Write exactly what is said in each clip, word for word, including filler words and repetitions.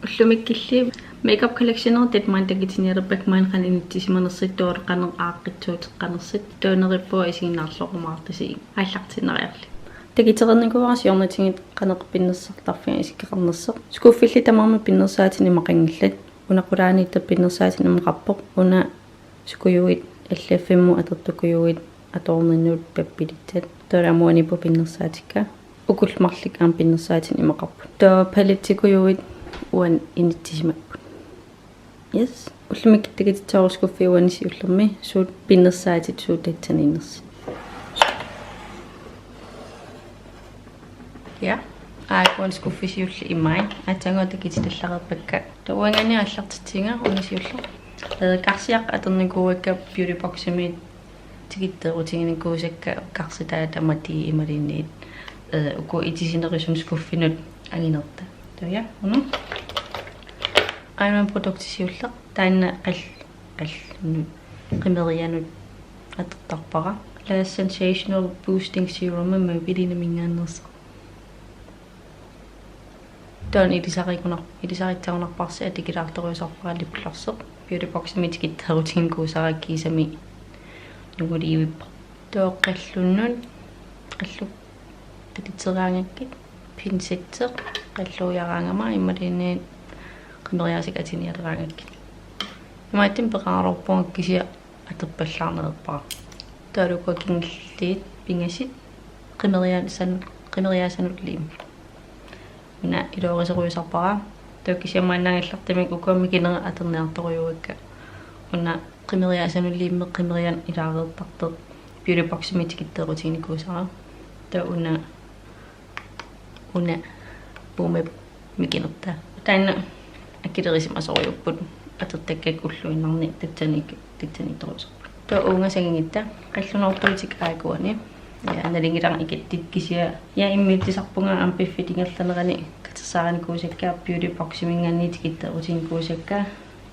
Ullumikkut makeup collectionera taanna maani takutinialerpakka, maani qanoq inissisimanersut, taava qanoq aaqqissuuteqqanersut. Taava neriuppunga isiginnaarluarumaartusi aallartiinnariarlugit. Takutereernikuuara siornatigut qanoq pinnersartarfiga isikkoqarnersoq. Skuffillu tamarmik pinnersaatinik imaqanngillat. Una qulaaniittoq pinnersaatinik imaqarpoq. Una sukujuit L F-imut atortukujuit atuarninnut pappilissat. Taava aamma uaniipput pinnersaatikka. Uku marluk aamma pinnersaatinik imaqarput. Taava palettikujuit uani inissisimapput. Yes. Ullumikkut takutissaarusukkukku uani siullermi suut pinnersaatit suut tassaniinnersut. Ja. Aajuku uani skuffi siulleq imai. Aatsaannguaq takutitallareerpakka. Taava uangaanniit aallartitsiga una siulleq. Eh, karsiaqqat atornikuuakka Beauty Boximi tikitteerutiginikuusakka, karsitaat tamatigut imaluunniit, eh, uku itisinerusunut skuffinut anginerta. Taava ja, una. Aajuna produkti siulleq. Taanna qal-, qallunut, qimerianut atortarpara. Lash Sensational Boosting Serum Maybellineminngaanneersoq. Taanna ilisarikunar-, ilisarissarunarparsi atukulaartorujussuusarpara lipglossi. Beauty Boximi tikitteerutiginikuusara kiisami nunguliivippoq. Taava qallunut, qalluk tatitseraangakkit, pinsetti qalluiaraangama imaluunniit qimeriaasakka atinialeraangakkit. Imaattumik peqaraluarpunga kisianni atorpallaarneq ajorpara. Taavalu ukua kingulliit pingasut qimeriaasanut, qimeriaasanut liimi. Una iluarisorujussuusarpara. Taava kisianni maanna aallartumik ukua mikinerit atorniartorujuuakka. Una qimeriaasanut liimi qimerianut ilaareertartoq Beauty Boximi tikitteerutiginikuusara. Taava una, una puumap mikinertaa. Taanna akilerisimasorujuupput atortakkakka ulluinnarni tassani-, tassaniittorujuusarput. Taava uunga sangugutta qallunoortuutikka aajuku uani. Ja, nalunngilara ikattut kisianni. Ja, immiussisarpunga aamma piffissap ingerlanerani katersaarinikuusakka, Beauty Boximinngaanniit tikitteerutiginikuusakka,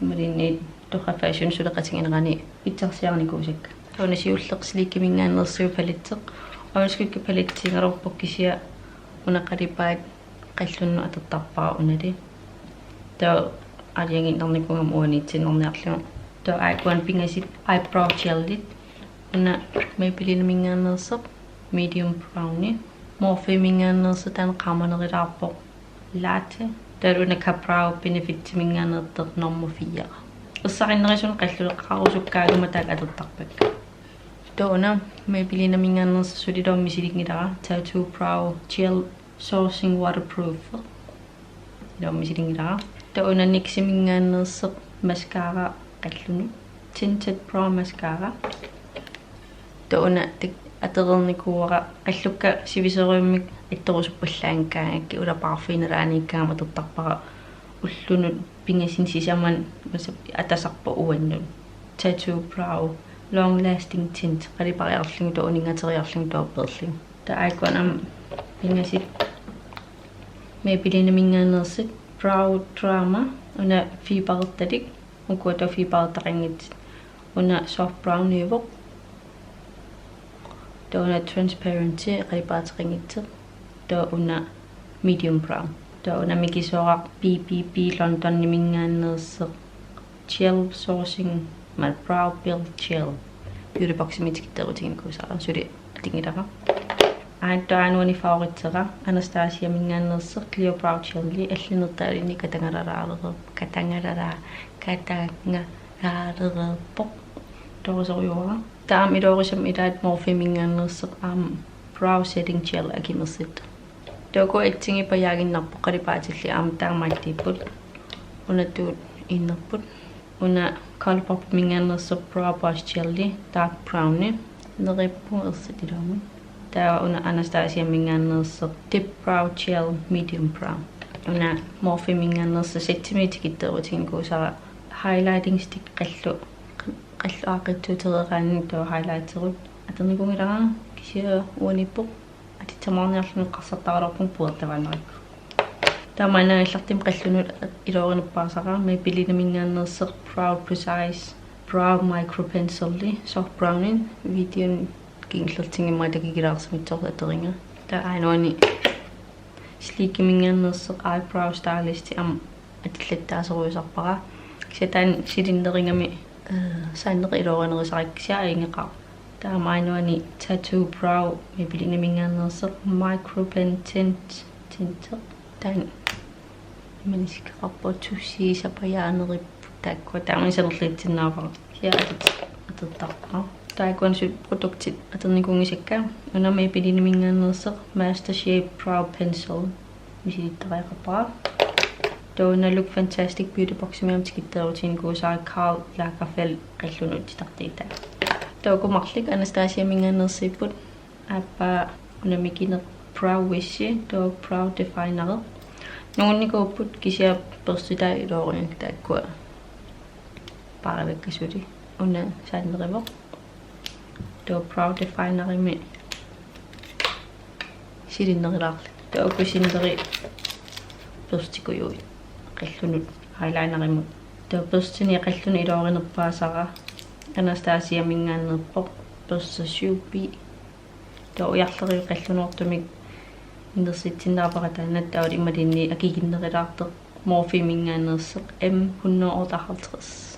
imaluunniit Torrak Fashion suleqatiginerani pitsarsiarinikuusakka. Taava una siulleq Sleekiminngaanneersoq paletti. Øjenskygge palettiugaluarpoq kisianni una qalipaat qallunut atortarpara unali. Taava aalajangiinnarnikuugama uaniitsiinnarniarlugu. Taava aajuku uani pingasut eyebrow gelit. Una Maybellineminngaanneersoq medium browni. Morpheminngaanneersoq taanna qaamanerulaarpoq Latte. Taavalu una Ka-Brow Benefitiminngaanneersoq normu fire. Ersarinnerusunut qalluleqarusukkaangama taakku atortarpakka. Taava una Maybellineminngaanneersoq suli iluamik misilinngilara, Tattoo Brow Gel Sourcing Waterproof. Iluamik misilinngilara. Taava una NYXiminngaanneersoq mascara qallunut. Tinted Brow Mascara. Taava una tik-, atoreernikuuara qallukka sivisoorujummik attorusuppallaanngikkaangakkit, ulapaarfiinalaaniikkaangama atortarpara ullunut pingasunut sisamanut, massa atasarpoq uannut. Tattoo Brow Long Lasting Tint, qalipariarlugu taava uninngateriarlugu taava peerlugu. Taava aajuku uani aamma pingasut Maybellineminngaanneersut Brow Drama, una fiberertalik, ukua taava fiberertaqanngitsut. Una soft browniuvoq. Taava una transparency, qalipaateqanngitsoq. Taava una medium brown. Taava una mikisuaraq B B B Londoniminngaanneersoq Gel Sourcing, ma, Brow Build Gel. Beauty Boximi tikitteerutiginikuusara, suli atunngilara. Aajuna uani favoritera Anastasiaminngaanneersoq Clear Brow Gel, allinertaalinni katangalaalereer-, katangala-, katangalaalereerpoq. Atorusorujuara. Taava aamma iluarisama ilaat Morpheminngaanneersoq aamma Brow Setting Gel akimersittoq. Taava ukua assigiippajaaginnarpoq qalipaatillu aamma taamaattuupput. Una tuut innerput. Una Colourpopiminngaanneersoq Brow Boss Geli, dark browni. Neriuppunga ersut iluamik. Taava una Anastasiaminngaanneersoq Dip Brow Gel, medium brown. Una Morpheminngaanneersoq settimik tikitteerutiginikuusara highlighting stick qallu, qallu aaqqissuutereeraanni taava highlighterut. Atornikuunngilara kisianni uaniippoq. Atussamaarniarluni eqqarsartaraluarpunga puertavaannarikku. Taava maanna aallartumik qallunut iluarinerpaasara Maybellineminngaanneersoq Brow Precise Brow Micro Pencili, soft browni, videoni kingullertigut immaqa takukkikkaluarsimassavarsi atoriga. Taava aajuna uani Sleekiminngaanneersoq Eyebrow Stylisti aamma atillattaasorujussuusarpara. Kisianni taanna silinnerigami, eh, saanneq iluarinerusarakkit kisianni ajunngilaq. Taava aamma uani Tattoo Brow Maybellineminngaanneersoq Micro Pen Tint, tinter. Taanna imannak isikkoqarpoq, tussiussapajaanerippoq taakkua. Taava sanerliutsinnaavara. Kisianni atit-, atortarpara. Taava uani suli produktit atornikuunngisakka. Una Maybellineminngaanneersoq Master Shape Brow Pencil. Misilittariaqarpara. Taava una Look Fantastic Beauty Boximi aamma tikitteerutiginikuusara Karl Lagerfeld qallunut titartuutaa. Taava uku marluk Anastasiaminngaanneersuupput. Aappaa una mikineq Brow Wiz, taava Brow Definer. Nungunnikuupput kisianni børstitai iluarigakkit taakkua. Paarivakka suli. Una saannerivoq. Taava Brow Definerimi silinnerulaarluni. Taava uku sinneri børstikujuit qallunut eyelinerimut. Taava børstini qallunut iluarinerpaasara Anastasiaminngaanneerpoq, børste syv B. Taava ujarleriit qallunoortumik innersuussinnaavara taanna, taava imaluunniit akikinnerulaartoq Morpheminngaanneersoq M hundrede otteoghalvtreds.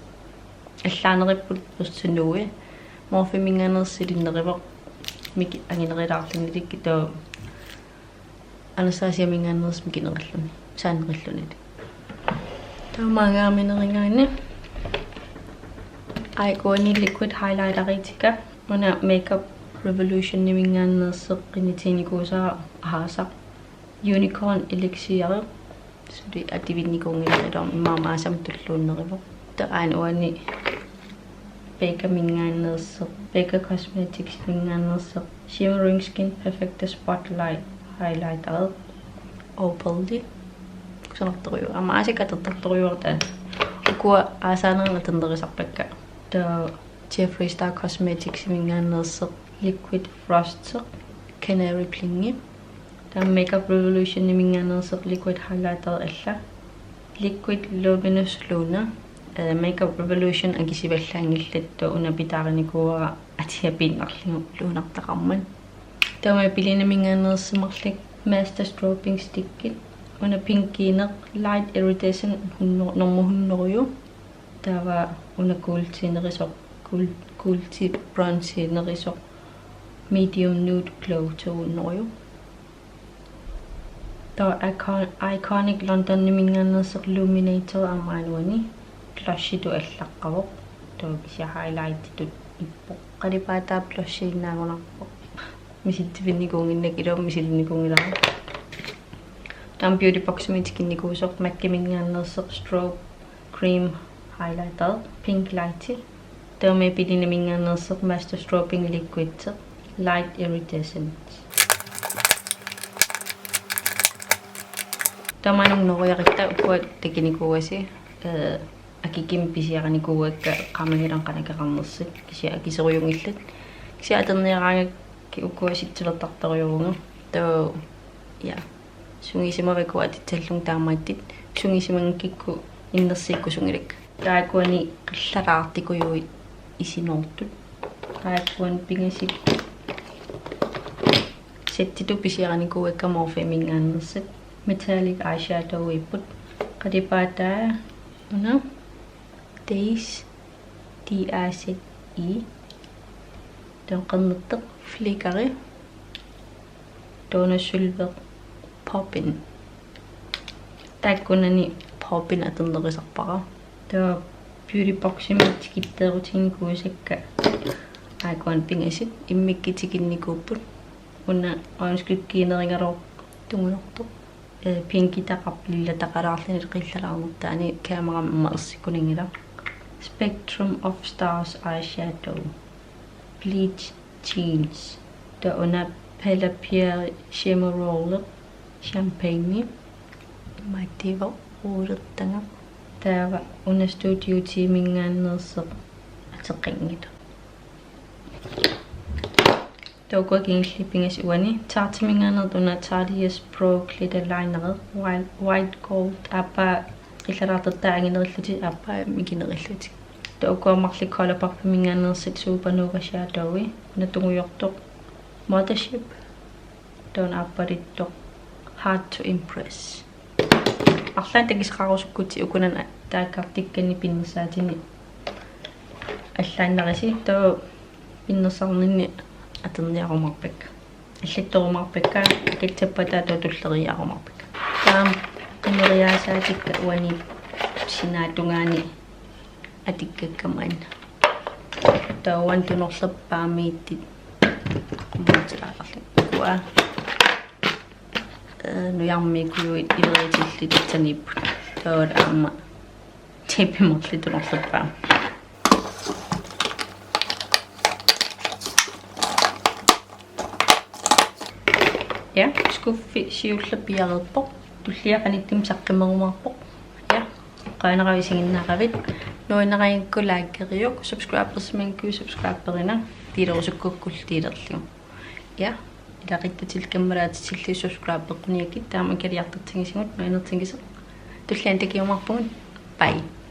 Allaanerupput børste nul. Morpheminngaanneersoq silinneruvoq, mik anginerulaarlunilu, taava Anastasiaminngaanneersoq mikinerullugu, saannerullugu. Taava maanngaanniit uani aajuku uani liquid highlighteriutikka. Una Makeup Revolutioniminngaanneersoq qinitiginikuusara aasaq Unicorn Elixir. Suli atuinnikuunngilaq, immaqa aasaq tulluunneruvoq. Taava aana uani Beccaminngaanneersoq, Becca Cosmeticsiminngaanneersoq Shimmering Skin Perfector Spotlight Highlighter Opal-i. Kusanartorujuuvoq. Aamma aasakka atortartorujuuvoq taanna. Ukua aasaanerannut atornerusarpakka. Taava Jeffree Star Cosmeticsiminngaanneersoq Liquid Frost Canary Blingi. Taava Makeup Revolutioniminngaanneersoq liquid highlighter alla. Liquid Luminous Luna. Eh, Makeup Revolution akisuallaanngillat, taava una pitaarinikuuara atia piinnarlugu luunartaqarmat. Taava Maybellineminngaanneersut marluk Master Strobing Stickit. Una pinkiuneq Light Iridescent hunno-, normu hunnoruju. Taava una kuultiinerusoq, kuul-, kuulti bronziinerusoq Medium Nude Glow tohunnoruju. Taava Icon-, Iconic Londoniminngaanneersoq Luminator aamma aana uani. Blushitut allaqqavoq. Taava kisianni highlightitut ippoq. Qalipaataa blushiinnaagunarpoq. Misitsivinnikuunnginnakku ilumut misilinnikuunngilara. Taava Beauty Boximi tikinnikuusoq Mackiminngaanneersoq Strobe Cream Highlighter, Pink Lighti. Taava Maybellineminngaanneersoq Master Strobing Liquid, Light Iridescent. Tamanna noriarutta ukua takunikuuasi, eh, akikimik pisiarinikuuakka qamangilan qanakeraarnersut, kisianni akisorujunngillat. Kisianni atorniaraangakkit ukua sitsilertartorujuuvunga. Taava, ja. Sungiusimavakka atussallunga taamaattut. Sungiusimanngikkukkit innersuukkusunngilakka. Taava uani qillaraartikujuit isinoortut. Taava uani pingasut settitut pisiarinikuuakka Morpheminngaanneersut. Metallic eyeshadowiupput. Qalipaataa una Daze, D A Z E. Taava qernertoq Flickeri. Taava una sølvi Poppin. Taakkunani Poppin atornerusarpara. Taava Beauty Boximi tikitteerutiginikuusakka aajuku uani pingasut immikkut tikinnikuupput. Una øjenskyggiunerugaluartoq tungujortoq. Eh, pinkitaqarpoq lillataqalaarluni qillalaarnertaani, kamerami aamma ersikkunanngilaq. Spectrum of Stars Eyeshadow. Bleach Jeans. Taava una Bellapierre Shimmer Roller Champagne. Mativo uulertanga. Taava una Studio T-minngaanneersoq ateqanngilaq. Taava ukua kingulliit pingasut uani. Tarteminngaanneersoq una Tarteist Pro Glitter Liner, Wild, Wild Gold, aappaa qillalaartortai anginerullutik, aappaa mikinerullutik. Taava ukua marluk ColourPopiminngaanneersut Supernova Shadowi, una tungujortoq Mothership, taava una aappaluttoq Hard to Impress. Arlaannik takusaqarusukkuit ukunani taakkartukkanni pinnersaatinik allaannarisi, taava pinnersaaninni atorniarumaarpakka. Allattorumaarpakka, akatsappata taava tulleriiarumaarpakka. Taava qimeriaasaatikka uani sinaatungaani atikkakkamaanna. Taava uani tunorlerpaamiittut qummuutilaaqqarlugit. Ukua, eh, nujarmikujuit ileritillit tassaniipput. Taava aamma tape marluk tunorlerpaamik. Ja, skuffi siulleq piareerpoq. Tullia qanittumi saqqummerumaarpoq. Ja, qujanaq isiginnaaravit. Nuannarigukku likeriuk, subscribersimanngikkuit subscriberina, delerusukkukku delerlugu. Ja, ilaquttatit kammalaatitillu subscribeqquniakkit, taama kaliartortigisigut nuannertigisoq. Tulliani takuumaarpugut. Bye.